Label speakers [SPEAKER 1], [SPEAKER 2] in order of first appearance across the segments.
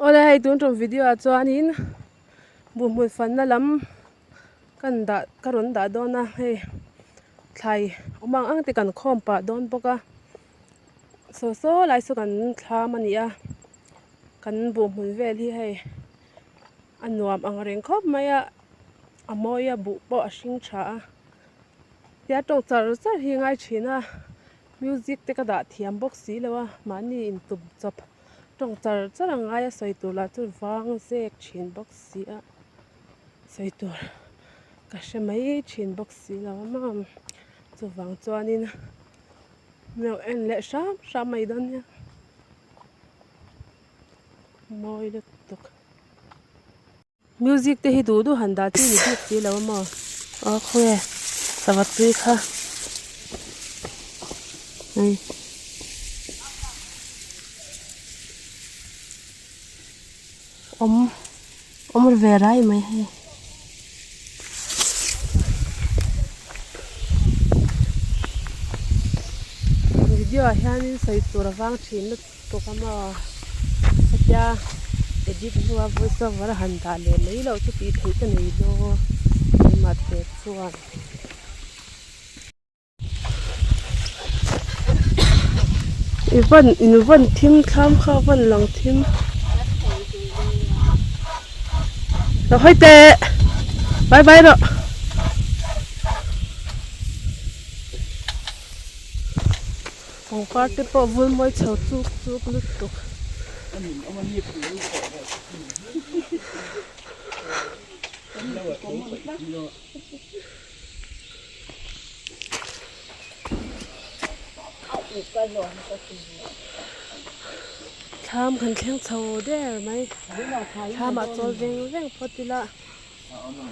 [SPEAKER 1] Awle hei tun tum video ah chuanin buhhmun fanna lam kan dah ka rawn dah dawn a hei thlai awm ang ang te kan khawm pah dawn bawk a saw saw lai saw kan thlam a ni a kan buhhmun vel hi hei a nuam ang reng khawp mai a a mawi a buh pawh a hring tha a tia tawng char char hi a ngai thin a music te ka dah thiam bawk si lo a mahni intum chawp. Tawng char char ang aia sawi tur lah chu vang zek thin bawk si a, sawi tur ka hre mai thin bawk si lo a maw chuvang chuanin lo en leh hram hram mai dawn nia mawi lutuk. Music te hi duh duh han dah chi ni bik si lo a maw? Aw khawnge sava tui kha hei awm awm ri ve rai mai hei. Video ah hianin sawi tur a vang thin lutuk. Tuk a maw hetia edit hnua voice over a han dah leh mai loh chu tih theih ka nei dawn keimah te chuan. I van in van thim thlam kha a van lang thim lo hawi teh bye bye rawh. Pangpar te pawh vul mawi chho chuk chuk lutuk. Thlam kan thleng chho der mai. Thlam ah chawl veng veng phawt ila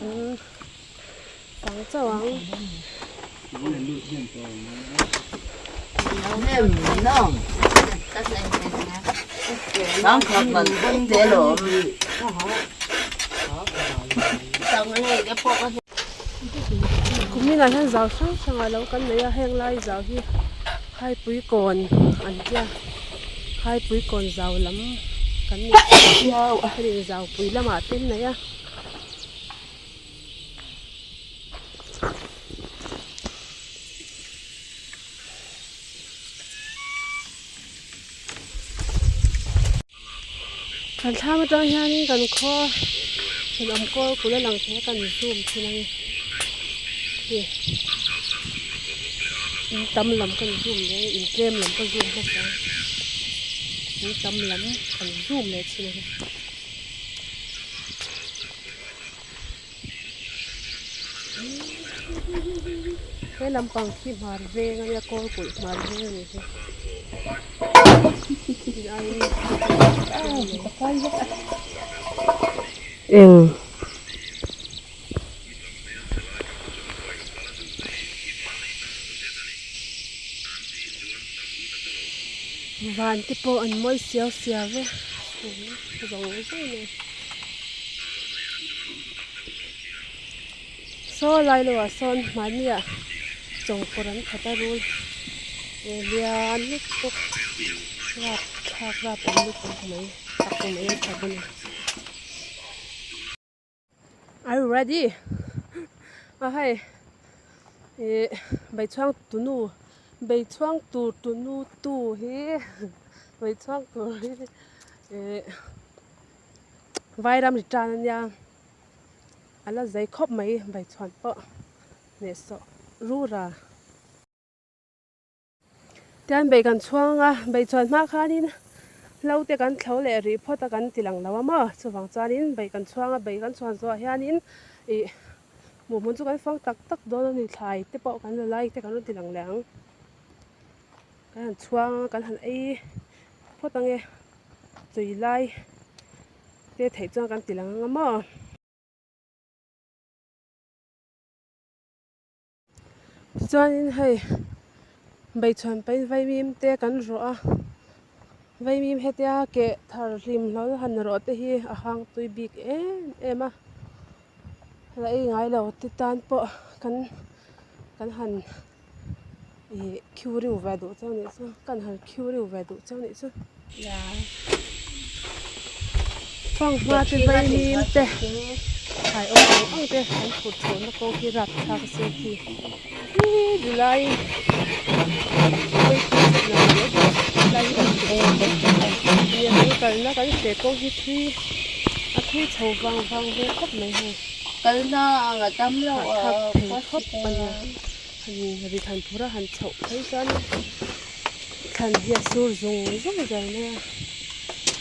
[SPEAKER 1] an fang chauh ang. Kuminah hian zau hrang hrang a lo kan nei a heng lai zau hi haipui kawn an tia haipui kawn zau lam kan ni a heng zau pui lamah te an nei a. Kan thlam atang hianin kan khaw thenawm kawl kul a lang thei a kan zoom thin a ni hei in tam lam kan zoom leh in tlem lam ka zoom hmasa a in tam lam kan zoom leh thin a ni. He lampang khi hmar veng a nia kawl kulh hmar veng a nih hi eng van te pawh an mawi siau siau e zawng zawng mai. Saw lai lo ah sawn mahni ah chawngkawr an khat a rul lian lutuk rap thlak rap awm lutuk mai tak mai an khat a ni. Are you ready? A hei ih beichhuang tunu beichhuang tur tunu tu hi beichhuang tur hi ih. Vairam ri tan a nia a la zei khawp mai baichhuan pawh hnehsawh rura. Tian bei kan chhuang a baichhuan hma khanin hlo te kan thlo leh rih phawt a kan ti lang lo a maw chuvang chuanin bei kan chhuang a bei kan chhuan zawh hianin ih hmuh hmun chu kan fang tak tak dawn a ni thlai te pawh kan la lai te kan rawn ti lang leh ang kan han chhuang a kan han ei phawt ange. Tui lai te theih chuan kan ti lang ang a maw. Tichuanin hei beichhuan pahin vaimim te kan rawh a, vaimim hetia keh thar hlim hlawl han rawh te hi a hang tui bik em em a, la ei ngai lo te tan pawh kan kan han Ih khiu riu ve duh chauh nih chu kan han khiu riu ve duh chauh nih chu. Fanghma te vaimim te thlai awm ang ang te an phur chhohna kawng hi rapthlak a sin khi hi dulai kan kalna kan hreh kawng hi thui a thui chho vang vang ve khawp mai hei hahthlak thei khawp a nia han ri han phur a han chhoh phei chuan thlan hi a sur zung zung zel mai a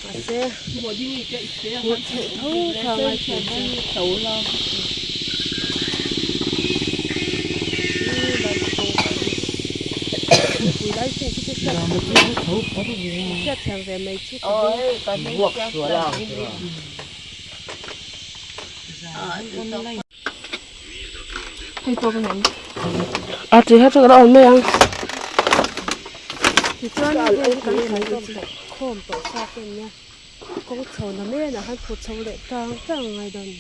[SPEAKER 1] mahse hmuh theih tho kha a ngai thin chu hriatthiam ve mai chu ka ring. A tih kha chu ka lo awm mai ang tichuan hei kan thlai tawm tawh khawm tawh sa te an nia kawng chho na menah khan phut chho leh tang tang a ngai dawn a ni.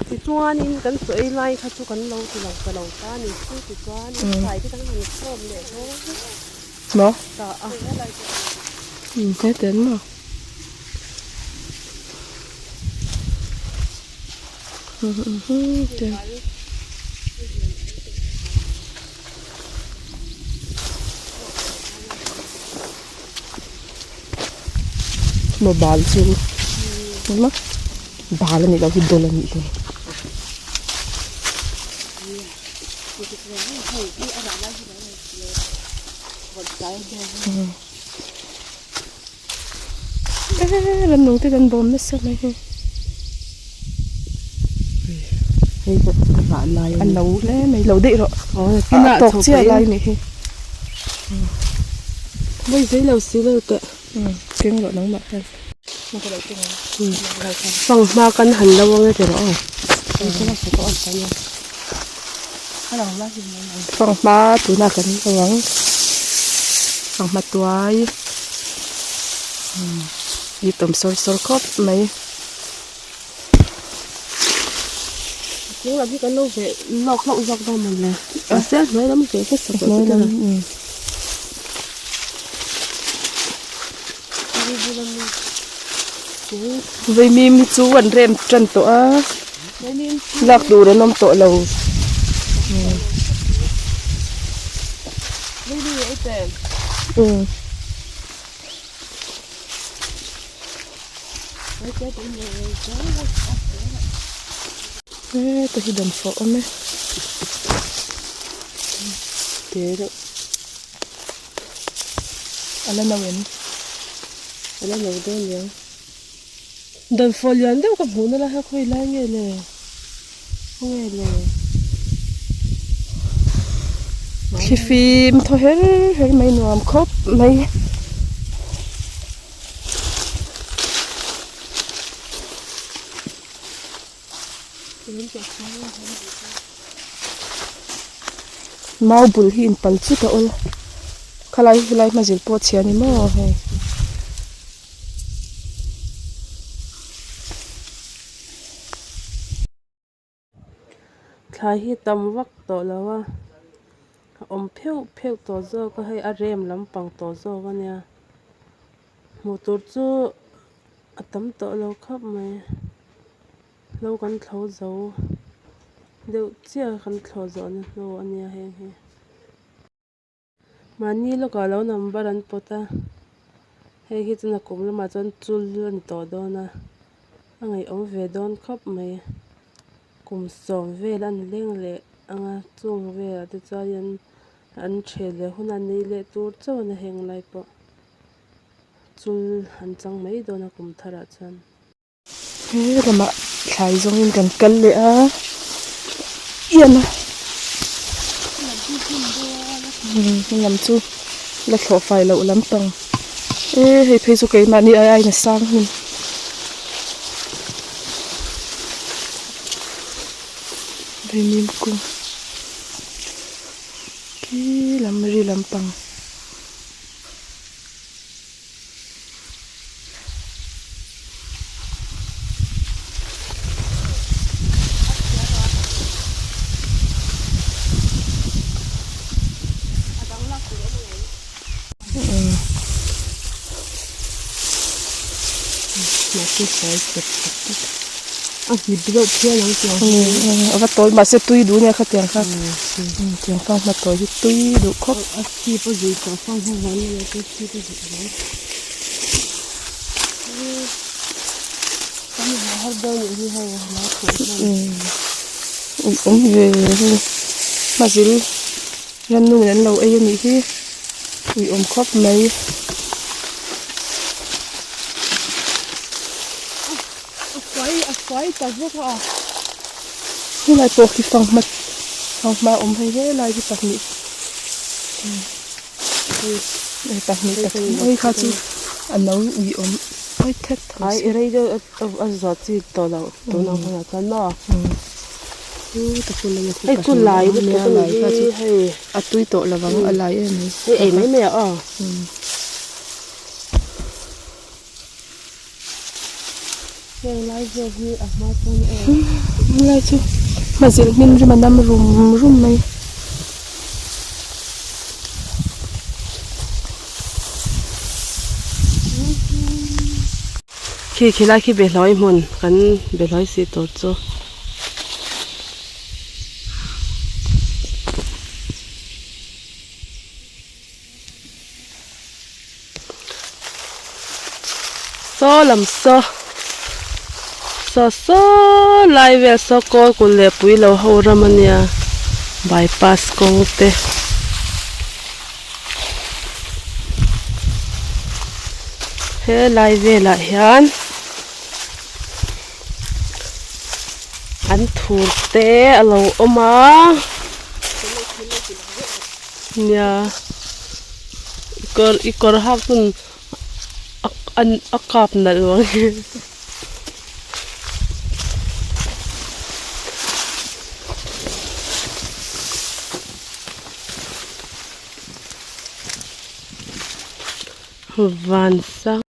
[SPEAKER 1] Tichuanin kan chaw ei lai kha chu kan lo ti lo ta lo ta a ni chu tichuanin thlai te kan han khawm leh dawn
[SPEAKER 2] Maw?
[SPEAKER 1] ta a.
[SPEAKER 2] Umm he tel maw? Maw bal chu engmah bal a nih loh hi dawl a nih hi. Eee lam nung te kan bawm nasa mai hei.
[SPEAKER 1] Hei pawh a rah lai
[SPEAKER 2] a no hle mai lo daih rawh a tawk chiah lai a nih hi.
[SPEAKER 1] Vawi zei lo si lo teh.
[SPEAKER 2] Keng rawh nangmah hian.
[SPEAKER 1] Fanghma kan han lo ang e ti rawh aw.
[SPEAKER 2] Fanghma tunah kan lo ang. Fanghma tuai i tawm sawr sawr khawp mai.
[SPEAKER 1] Chung lam hi kan lo veh lawk hlauh zawk dawn mawn le. Mahse a hnuai lam ve hmasa tawh chu tira.
[SPEAKER 2] Vaimim hi chu an rem tan tawh a lak tur an awm tawh lo. Heta hi dan fawh awm e.
[SPEAKER 1] Te reuh.
[SPEAKER 2] A la no em?
[SPEAKER 1] A la no dawn niang. Dan fawh lian deuh ka hmuh na lai kha khawi lai nge le? Khawnge le?
[SPEAKER 2] Thlifim thaw her her mai nuam khawp mai. Mau bul hi inpal chut a awl khalai helai hma zir pawh a chhia a ni maw hei.
[SPEAKER 1] Thlai hi tam vak tawh lo a a awm pheuh pheuh tawh zawk a hei a rem lampang tawh zawk a nia hmuh tur chu a tam tawh lo khawp mai lo kan thlo zo. Deuh chiah kan thlawh zawhna hnu a nia heng hi. Mahni lawkah lo number an pawt a, hei hi chu nakum lamah chuan chul a ni tawh dawn a, a ngaihawm ve dawn khawp mai. Kum sawm vel a ni leng leh ang a, chung velah te chuan an ṭheh leh hunah nei leh tur chauh a ni heng lai pawh. Chul an chang mai dawn a kum tharah chuan.
[SPEAKER 2] He lamah thlai zawngin kan kal leh a ian a he lam chu la thlawh fai loh lampang e hei phei chu keimahni ai aiin a sang hmun. Vaimim kung khi lam ri lampang. A va tawi mahse tui duh nia khatiang kha tiang kha hma tawi hi tui duh khawp. Awm ve hei hmazil rannungin an lo ei a nih hi ui awm khawp mai. Helai pawh khi fanghma fanghma awm hei helai hi pahnih. Hei pahnih pathum oi kha chu a no ui awm oi thet tho
[SPEAKER 1] ai i rei deuh a zuah chi tawh loh tun ang hunah chuan maw hei chu lai lutuk a ni hi hei
[SPEAKER 2] a tui tawh lo ang a lai em mai
[SPEAKER 1] hei ei mai mai ah aw. Heng lai vel hi a hma chuan aw.
[SPEAKER 2] Helai chu hmazil hmin rim a nam rum rum mai.
[SPEAKER 1] Khi khilai khi behlawi hmun kan behlawi si tur chu. Saw lam saw saw saw lai vel saw kawl kulh leh pui lo ho ram a nia bypass kawng te helai velah hian an thur te a lo awm a. Nia i kawr i kawr hak hun a an a kap nalh lo ang e. Van sang.